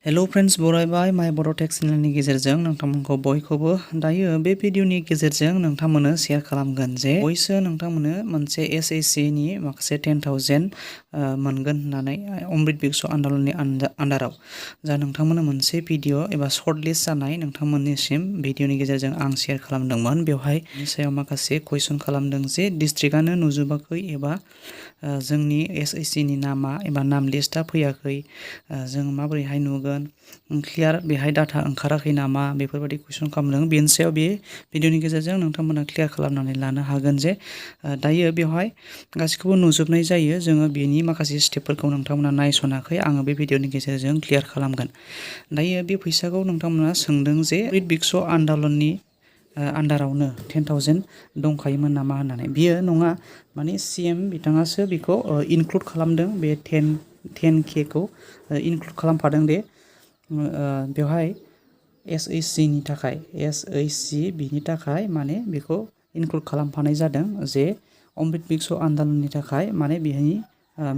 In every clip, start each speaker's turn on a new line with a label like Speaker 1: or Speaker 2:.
Speaker 1: Hello friends बरायबाय माय बड' tech चेनेलनि गेजेरजों नोंथांमोनखौ बयखौबो दायो बे भिडिअनि गेजेरजों नोंथांमोननो शेयार खालामगोन जे बयसो नोंथांमोननो मोनसे एसएससि नि माखासे 10,000 मोनगोन होननानै अमृत बिक्स' आन्दलननि आन्दाराव जा नोंथांमोननो मोनसे भिडिअ एबा शर्ट लिस्ट जानाय नोंथांमोननिसिम भिडिअनि गेजेरजों आं शेयार खालामदोंमोन। बेवहाय नि सायाव माखासे कुइसन खालामदों जे डिस्ट्रिक्टआनो नुजोबाखै एबा जोंनि एसएससि नि नामा एबा नाम लिस्टआ फैयाखै, जों माबोरैहाय नुगोन क्लियार बेहाय डाटा ओंखाराखै नामा, बेफोरबायदि कुइसन खालामदों। बेनि सायाव बे भिडिअनि गेजेरजों नोंथांमोना क्लियार खालामनानै लानो हागोन जे दायो बेवहाय गासिखौबो नुजोबनाय जायो। जोङो बेनि माखासे स्टेपफोरखौ नोंथांमोना नायसनाखै, आङो बे भिडिअनि गेजेरजों क्लियार खालामगोन। दायो बे फैसाखौ नोंथांमोना सोंदों जे अमृत बिक्स' आन्दलननि आन्दारावनो 10,000 दंखायोमोन नामा होननानै। बियो नङा, माने सीएम बिथाङासो बेखौ इनक्लुड खालामदों, बे 10K खौ इनक्लुड खालामफादों दे बेवहाय एसएससि नि थाखाय बिनि थाखाय माने बेखौ इनक्लुड खालामफानाय जादों जे अमृत बिक्स' आन्दलननि थाखाय माने बेनि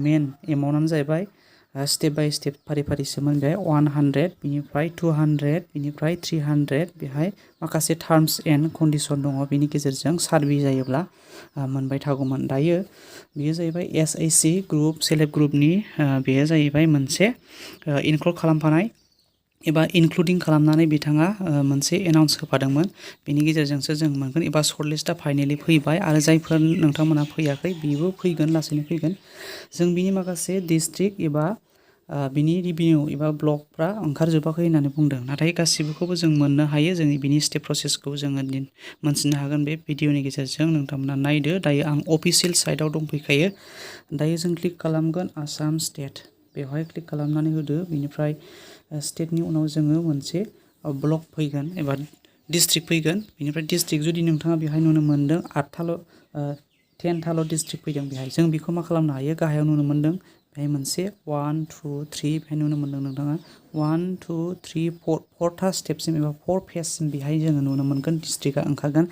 Speaker 1: मेन एमाउन्टआनो जाहैबाय स्टेप बाय स्टेप फारि फारिसोमोन। बेहाय 100, बिनिफ्राय 200, बिनिफ्राय 300, बेहाय माखासे टार्म्स एन्ड कन्डिसन दङ, बेनि गेजेरजों सार्भे जायोब्ला मोनबाय थागौमोन। दायो बेयो जाहैबाय एसएससि ग्रुप सेल्फ हेल्प ग्रुपनि बेयो जाहैबाय मोनसे इनक्लुड खालामफानाय एबा इनक्लुडिं खालामनानै बिथाङा मोनसे एनाउन्स होफादोंमोन। बेनि गेजेरजोंसो जों मोनगोन एबा सर्ट लिस्टआ फाइनेलि फैबाय आरो जायफोर नोंथांमोना फैयाखै बेबो फैगोन, लासैनो फैगोन। जों बिनि माखासे डिस्ट्रिक्ट एबा बिनि रिभिनिउ एबा ब्लकफ्रा ओंखारजोबाखै होननानै बुंदों, नाथाय गासिबोखौबो जों मोननो हायो। जों बिनि स्टेप प्रसेसखौ जोङो मोनथिनो हागोन बे भिडिअनि गेजेरजों। नोंथांमोना नायदो। दायो आं अफिसियेल साइटआव दंफैखायो। दायो जों क्लिक खालामगोन आसाम स्टेट, बेवहाय क्लिक खालामनानै होदो। बेनिफ्राय स्टेटनि उनाव जोङो मोनसे ब्लक फैगोन एबा डिस्ट्रिक्ट फैगोन। बेनिफ्राय डिस्ट्रिक्ट जुदि नोंथाङा बेहाय नुनो मोन्दों 10थाल' डिस्ट्रिक्ट फैदों, बेहाय जों बेखौ मा खालामनो हायो, गाहायाव नुनो मोन्दों बेहाय मोनसे 1, 2, 3 बेहाय नुनो मोन्दों नोंथाङा 1, 2, 3, 4था स्टेपसिम एबा 4 फेजसिम बेहाय जोङो नुनो मोनगोन डिस्ट्रिक्टआ ओंखारगोन।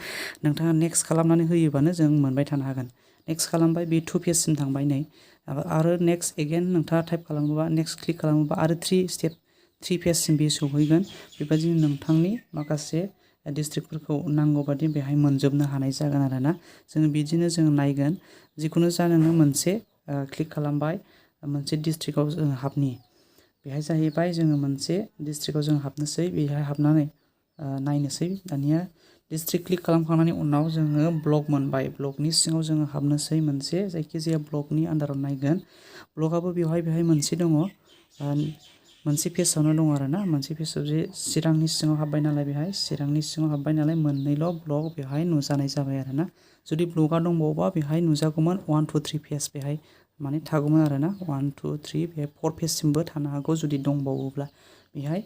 Speaker 1: नोंथाङा नेक्स्ट खालामनानै होयोबानो जों मोनबाय थानो हागोन। नेक्स्ट खालामबाय, बे 2 फेजसिम थांबाय नै, आरो नेक्स्ट एगेन नोंथाङा टाइप खालामोबा नेक्स्ट क्लिक खालामोबा आरो 3 फेजसिम बे सौहैगोन। बेबायदिनो नोंथांनि माखासे डिस्ट्रिक्टफोरखौ नांगौ बादि बेहाय मोनजोबनो हानाय जागोन आरोना। जोङो बिदिनो जोङो नायगोन, जिखुनु जा नोङो मोनसे क्लिक खालामबाय, मोनसे डिस्ट्रिक्टआव जोङो हाबनि, बेहाय जाहैबाय जोङो मोनसे डिस्ट्रिक्टआव जों हाबनोसै, बेहाय हाबनानै नायनोसै। दानिया डिस्ट्रिक्ट क्लिक खालामखांनायनि उनाव जोङो ब्लक मोनबाय, ब्लकनि सिङाव जोङो हाबनोसै, मोनसे जायखिजाया ब्लकनि आन्दाराव नायगोन। ब्लकआबो बेवहाय मोनसे दङ, मोनसे पेजआवनो दङ आरोना, मोनसे पेजआव जे चिरांनि सिङाव हाबबाय नालाय, बेहाय चिरांनि सिङाव हाबबाय नालाय मोननैल' ब्लक बेहाय नुजानाय जाबाय आरोना। जुदि ब्लकआ दंबावोबा बेहाय नुजागौमोन 1, 2, 3 पेज बेहाय माने थागौमोन आरोना। 1, 2, 3 बेहाय 4 पेजसिमबो थानो हागौ जुदि दंबावोब्ला। बेहाय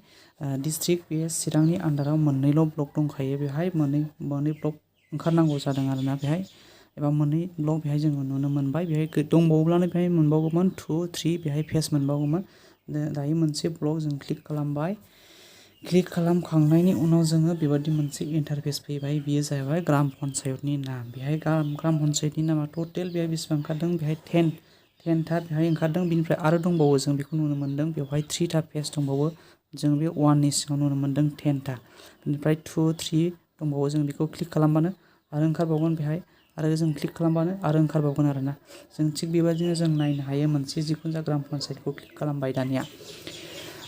Speaker 1: डिस्ट्रिक्ट बे चिरांनि आन्दाराव मोननैल' ब्लक दंखायो, बेहाय मोननै ब्लक ओंखारनांगौ जादों आरोना बेहाय, एबा मोननै ब्लक बेहाय जोङो नुनो मोनबाय। बेहाय दंबावोब्लानो बेहाय मोनबावगौमोन 2, 3 बेहाय पेज मोनबावगौमोन। दायो मोनसे ब्लक जों क्लिक खालामबाय, क्लिक खालामखांनायनि उनाव जोङो बेबादि मोनसे इन्टारफेस फैबाय। बेयो जाहैबाय ग्राम पन्सायतनि नाम। बेहाय ग्राम पन्सायतनि नामा टटेल बेहाय बेसेबां ओंखारदों, बेहाय 10था बेहाय ओंखारदों। बेनिफ्राय आरो दंबावो, जों बेखौ नुनो मोन्दों बेवहाय 3था पेज दंबावो, जों बे 1नि सिङाव नुनो मोन्दों 10था। बेनिफ्राय 2, 3 दंबावो, जों बेखौ क्लिक खालामबानो आरो ओंखारबावगोन बेहाय, आरो जों क्लिक खालामबानो आरो ओंखारबावगोन आरोना। जों थिग बेबायदिनो जों नायनो हायो मोनसे जिखुनु जा ग्राम पन्सायतखौ क्लिक खालामबाय।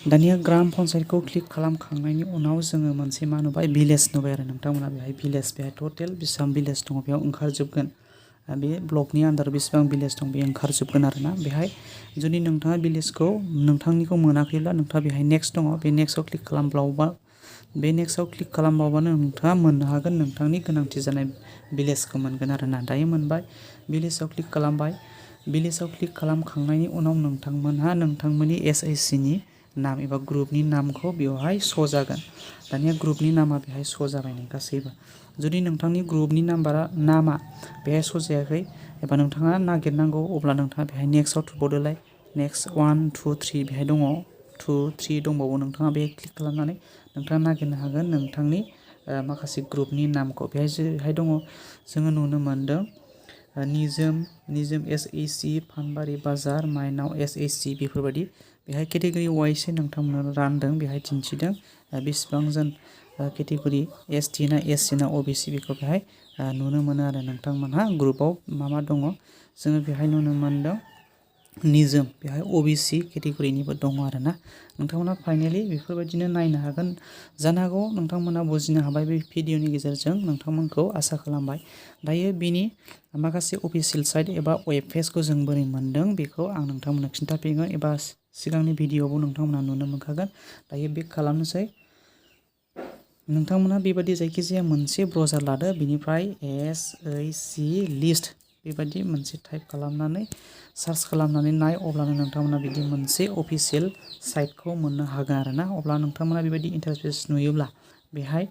Speaker 1: दानिया ग्राम पन्सायतखौ क्लिक खालामखांनायनि उनाव जोङो मोनसे मा नुबाय, भिलेज नुबाय आरो नोंथांमोना बेहाय भिलेज, बेहाय टटेल बेसेबां भिलेज दङ बेयाव ओंखारजोबगोन। बे ब्लकनि आन्दाराव बेसेबां भिलेज दं बे ओंखारजोबगोन आरोना। बेहाय जुदि नोंथाङा भिलेजखौ नोंथांनिखौ मोनाखैब्ला नोंथाङा बेहाय नेक्स्ट दङ, बे नेक्स्टआव क्लिक खालामबावबानो नोंथाङा मोननो हागोन, नोंथांनि गोनांथि जानाय भिलेजखौ मोनगोन आरोना। दायो मोनबाय, भिलेजाव क्लिक खालामबाय। भिलेजाव क्लिक खालामखांनायनि उनाव नोंथांमोनहा नोंथांमोननि एसएससि नि नाम एबा ग्रुपनि नामखौ बेवहाय श' जागोन। दानिया ग्रुपनि नामा बेहाय श' जाबाय नै गासैबो। जुदि नोंथांनि ग्रुपनि नामा बेहाय श' जायाखै एबा नोंथाङा नागिरनांगौ, अब्ला नोंथाङा बेहाय नेक्स्टआव थुबावदोलाय। नेक्स्ट 1, 2, 3 बेहाय दङ, 2, 3 दंबावो। नोंथाङा बेहाय क्लिक खालामनानै नोंथाङा नागिरनो हागोन नोंथांनि माखासे ग्रुपनि नामखौ। बेहाय जेरैहाय दङ, जोङो नुनो मोन्दों निजोम SAC फानबारि बाजार माइनाव SAC बेफोरबायदि बेहाय केटेगरि वाइसै नोंथांमोना रानदों बेहाय दिन्थिदों बेसेबां जन केटेगरि ST ना SC ना OBC बेखौ बेहाय नुनो मोनो आरो नोंथांमोनहा ग्रुपआव मा दङ जोङो बेहाय नुनो मोनदों निजोम बेहाय OBC केटेगरिनिबो दङ आरो ना नोंथांमोना फाइनाली बेफोरबायदिनो नायनो हागोन जानो हागौ नोंथांमोना बुजिनो हाबाय बे भिडिअनि गेजेरजों नोंथांमोनखौ आसा खालामबाय दायो बिनि माखासे अफिसियेल साइट एबा वेब पेजखौ जों बोरै मोनदों बेखौ आं नोंथांमोननो खिन्थाफिनगोन एबा सिगांनि भिडिअआवबो नोंथांमोना नुनो मोनखागोन दायो बेक खालामनोसै नोंथांमोना बेबायदि जायखिजाया मोनसे ब्राउजार लादो बिनिफ्राय SAC लिस्ट बेबायदि मोनसे टाइप खालामनानै सार्च खालामनानै नाय अब्लानो नोंथांमोना बिदि मोनसे अफिसियेल साइटखौ मोननो हागोन आरोना अब्ला नोंथांमोना बेबायदि इन्टारफेस नुयोब्ला बेहाय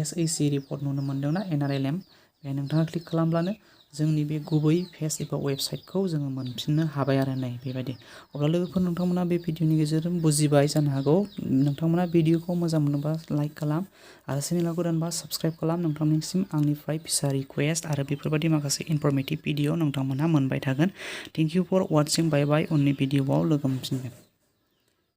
Speaker 1: SAC रिपर्ट नुनो मोनदोंना NRLM बेहाय नोंथाङा क्लिक खालामब्लानो जोंनि बे गुबै पेज एबा वेबसाइटखौ जोङो मोनफिननो हाबाय आरो नै बेबायदि अब्ला लोगोफोर नोंथांमोना बे भिडिअनि गेजेरजों बुजिबाय जानो हागौ नोंथांमोना भिडिअखौ मोजां मोनोबा लाइक खालाम आरो चेनेलाव गोदानबा साबस्क्राइब खालाम नोंथांनिसिम आंनिफ्राय फिसा रिक्वेस्ट आरो बेफोरबायदि माखासे इनफरमेटिभ भिडिअ नोंथांमोनहा मोनबाय थागोन थेंक इउ फर वाचिं बाय बाय उननि भिडिअआव लोगो मोनफिनगोन